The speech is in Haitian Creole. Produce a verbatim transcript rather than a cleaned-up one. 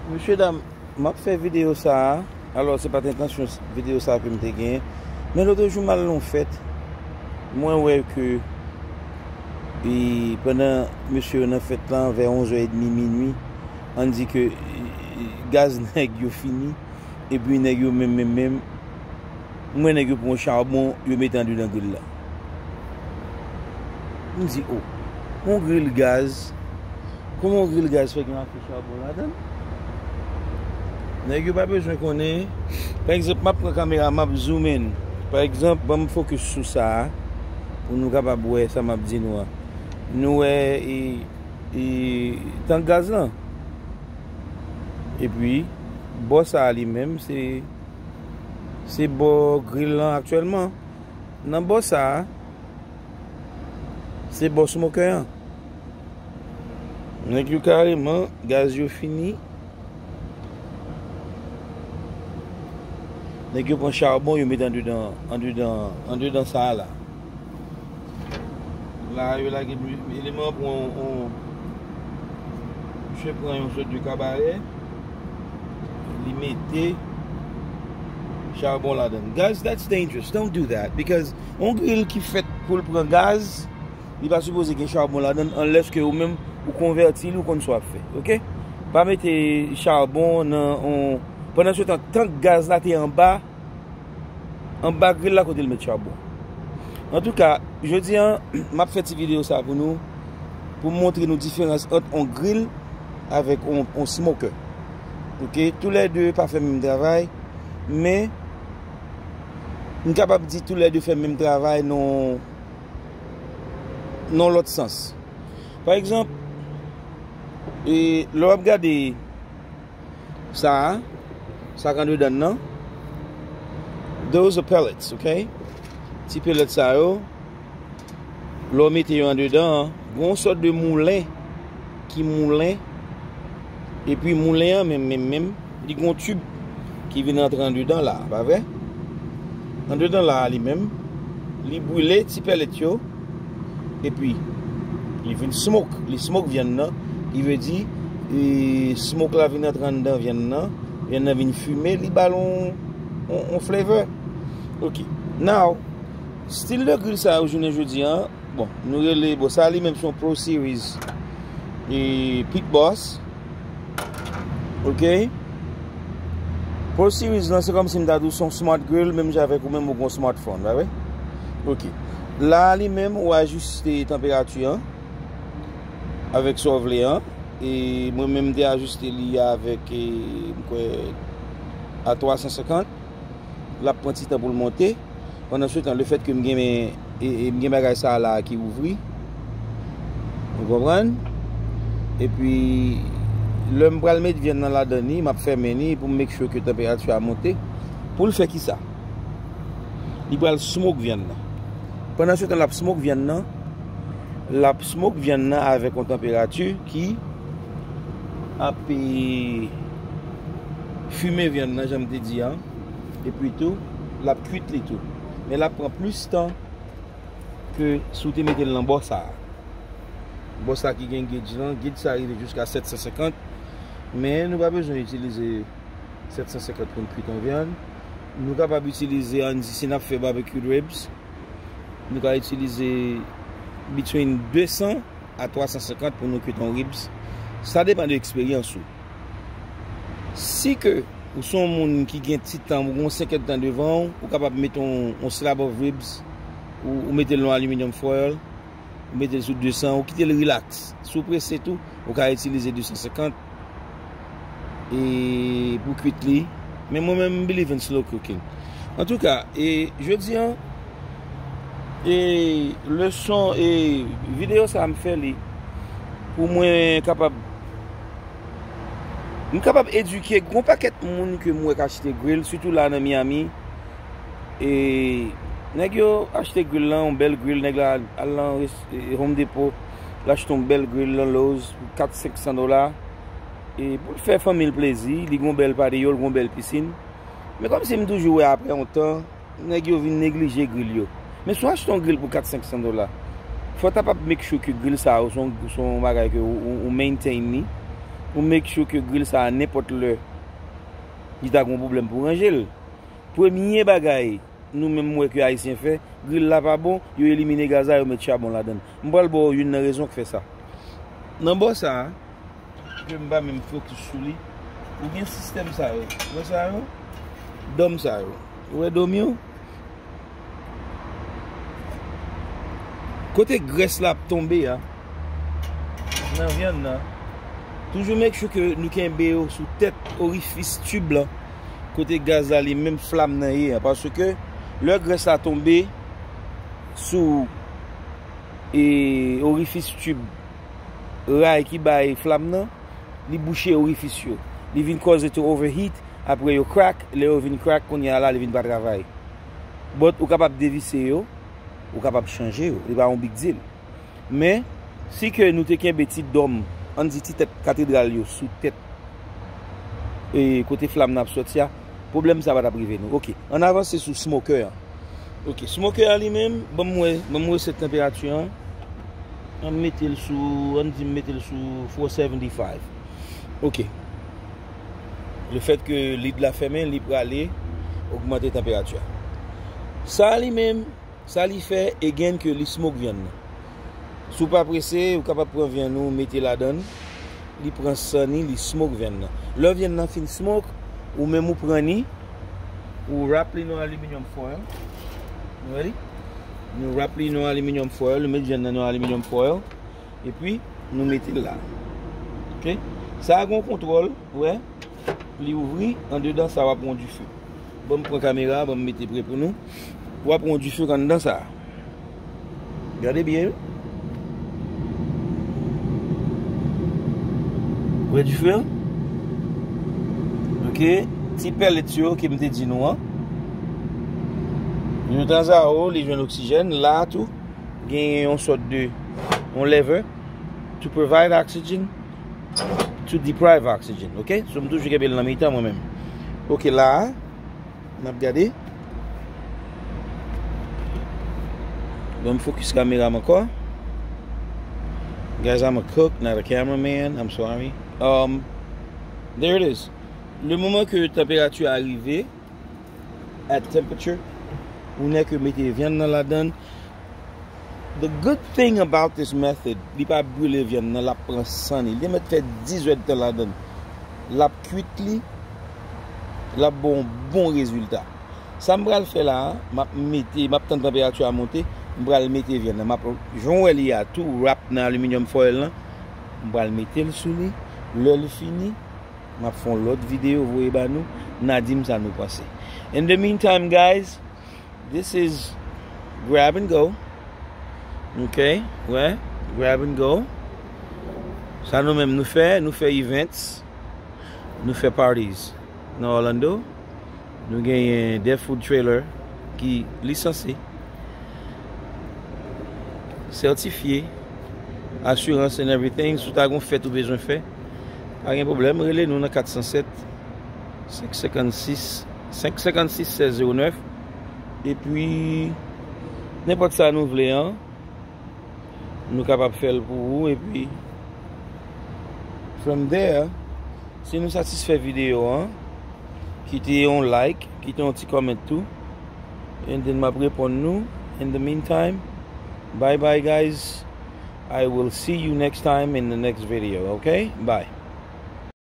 Mesye dam, m ap fè videyo sa a. Alò, se pa t entansyon videyo sa a ke m te genyen. Men lòt jou, m al nan yon fèt. Mwen wè ke, e, pandan mesye yo nan fèt lan, vè onz è edmi, minui, ann di ke, e, e, gaz nèg yo fini. Epi nèg yo menm, menm, menm, m wè nèg yo pran charbon, yo mete andedan gril la. M di, o, yon gril gaz, kòman yon gril gaz fè gen afè charbon ladan l? Nèg yo pa bezwen konnen. Pa egzanp, m ap pran kamera, m ap zoom in. Pa egzanp, ban m fokis sou sa a, pou nou kapab wè sa m ap di nou an. Nou wè, e, e, tank gaz lan. Epi, bò sa a li menm, se, se bò gril lan aktyèlman. Nan bò sa a, se bò smoker an. Nèg yo kareman, gaz yo fini. Nèg yo pran charbon, yo met andedan, andedan, andedan sa a la. La, yo lage mi-, eleman pou yon, yon, misye pran yon sòt de kabarè, li mete charbon ladan. Guys, that's dangerous. Don't do that, because yon gril ki fèt pou l pran gaz, li pa sipoze gen charbon ladan, unless ke ou menm ou konvèti li, ou konn sa w ap fè, oke? Pa mete charbon nan yon, pandan se tan, tank gaz la te anba, anba gril la kote l met charbon. Antouka, jodi a, m ap fè ti videyo sa pou nou, pou m montre nou diferans ant yon gril avèk yon, yon smoker. Oke, toulède pa fè menm travay, men m kapab di toulède fè menm travay nan, nan lòt sans. Pa egzanp, e, lè w ap gade sa a, sa k andedan nan, those are pellets, oke? Ti pelèt sa yo, lè w mete yo andedan an, gen yon sòt de moulen ki moulen, epi moulen an menm, menm, menm, li gen yon tib ki vin rantre andedan la, pa vre? Andedan la a li menm, li brile ti pèlèt yo, epi li vin smoke, li smoke vyann nan, ki vle di, e, smoke la vin rantre anndan vyann nan, vyann nan vin fime, li ba l on, on, on flavor. Ok. Now, stil de gril sa yo jounen jodi a, bon, nou rele, bon, sa li menm se yon Pro Series e Pit Boss. Ok. Pro Series lan, se kòmsi m ta di w se yon smart grill, menm jan avèk ou menm ou gen yon smartphone, pa vre? Ok. La a li menm, ou ajiste tanperati an avèk sa w vle an. E mwen menm, m te ajiste li avèk, e, m kwè, a twa san senkant. L ap pran ti tan pou l monte. Pandan se tan, lefèt ke m gen, e, e, m gen bagay sa a la a ki ouvri. Ou konprann? Epi, lè m pral met vyann nan ladan li, m ap fèmen li pou m make sure ke tanperati a monte. Pou l fè kisa? Li pral smoke vyann nan. Pandan se tan, l ap smoke vyann nan. L ap smoke vyann nan avèk yon tanperati ki ap, e, fimen vyann nan, jan m te di a. Epi tou, l ap kuit li tou. Men l ap pran plis tan ke si w te mete l nan bò sa a. Bò sa a ki gen gauge lan, gauge sa a rive jiska sèt san senkant. Men nou pa bezwen itilize sèt san senkant pou n kuit yon vyann. Nou kapab itilize, ann di, si n ap fè barbecue ribs, nou ka itilize between de san a twa san senkant pou nou kuit yon ribs. Sa depann de eksperyans ou. Si ke ou se yon moun ki gen ti tan, ou gen yon senk èdtan devan w, ou kapab mete yon, yon slab of ribs, ou, ou mete l nan aluminium foil, ou mete l sou de san, ou kite l relax. Si w prese tou, ou ka itilize de san senkant e pou kuit li. Men mwen menm, m believe in slow cooking. Antouka, e jodi a, e leson, e videyo sa a m fè li pou mwen kapab, m kapab edike yon pakèt moun ke m wè k achte grill, sitou la nan Miami. E nèg yo achte grill lan, yon bèl grill, nèg la al nan res-, e, Home Depot, l achte yon bèl grill lan Lowe's pou kat senk san dola. E pou l fè fanmi l plezi, li gon bèl patio, l gon bèl pisin. Men kòmsi m toujou wè apre yon tan, nèg yo vin neglije grill yo. Men si w achte yon grill pou kat senk san dola, fò w ta ap make sure ke grill sa yo se yon, se yon bagay ke ou, ou, ou maintain li. ou make sure ke gril sa a nenpòt lè li ta gen yon pwoblèm pou ranje l. Premye bagay nou menm wè ke Ayisyen fè, gril la pa bon, yo elimine gaz la, yo met chabon ladan l. M pral ba w youn nan rezon k fè sa. Nan bò sa a, ke m pa menm fokis sou li, ou gen sistèm sa yo. Ou wè sa yo? Dòm sa yo. Ou wè dòm yo? Kote grès la ap tonbe a, nan vyann nan, toujou make sure ke nou kenbe yo sou tèt orifis tib lan, kote gaz la li menm flam nan ye a, paske lè grès la tonbe sou, e, orifis tib ray ki bay flam nan, li bouche orifis yo. Li vin cause it to overheat, apre yo crack, lè yo vin crack, kounye a la, li vin pa travay. But ou kapab devise yo, ou kapab chanje yo, li pa yon big deal. Men, si ke nou te kenbe ti dòm, ann di ti tèt katedral yo sou tèt, e, kote flam nan ap sòti a, pwoblèm sa pa t ap rive nou. Ok, ann avanse sou smoker an. Ok, smoker an li menm, ban m wè, ban m wè sèt tanperati an. Ann mete l sou, ann di m mete l sou four seventy-five. Ok. Le fèt ke lid la fèmen, li prale ogmante tanperati a. Sa li menm, sa li fè, again, ke li smoke vyann nan. Si w pa prese, ou kapab pran vyann ou mete ladan l. Li pran san ni, li smoke vyann nan. Lè vyann nan fin smoke, ou menm ou pran ni, ou wrap li nan aluminium foil. Nou wè li? Nou wrap li nan aluminium foil, nou met vyann nan nan aluminium foil, epi nou mete l la. Ok? Sa a gen yon kontwòl, ou wè? Li ouvri, andedan sa w ap pran dife. Ban m pran kamera, ban m mete pre pou nou. W ap pran dife anndan sa. Gade byen, wi. Wè dife an? Ok. Ti pellets yo ke m te di nou an. Yo tanzao, li jwenn oksijèn. La tou, genyen yon sòt de, yon lever to provide oxygen, to deprive oxygen, ok? So, m toujou kenbe l nan mitan mwen menm. Ok, la a, n ap gade. Bon, m fokis kamera m ankò. Guys, I'm a cook, not a cameraman. I'm sorry. Um, there it is. Le moman ke tanperati a rive, at temperature, ou nèk mete vyann nan ladan. The good thing about this method, li pa brile vyann nan, l ap pran san ni. Li te mèt fè dizuit tan ladan. L ap kwit li, l ap ba w yon bon rezilta. Sa m pral fè la a, m ap mete, m ap tann tanperati a monte, m pral mete vyann nan. M ap, jan w wè li a, tou wrap nan aluminium foil lan, m pral mete l sou li. Lè li fini, m ap fè yon lòt videyo voye ba nou, n a di m sa nou panse. In the meantime, guys, this is grab and go. Ok, wè, grab and go. Sa nou menm nou fè, nou fè events, nou fè parties nan Orlando. Nou genyen de food trailer ki lisanse, sètifye, asirans and everything. Si w ta gen yon fèt ou bezwen fè, pa gen pwoblèm, rele nou nan kat san sèt, senk senkannsis, senk senkannsis, sèz zewo nèf. Epi, nenpòt sa nou vle an, nou kapab fè l pou ou. Epi, from there, si nou satisfè videyo an, kite yon like, kite yon ti comment tou. And then m ap reponn nou. In the meantime, bye bye, guys. I will see you next time in the next video, ok? Bye.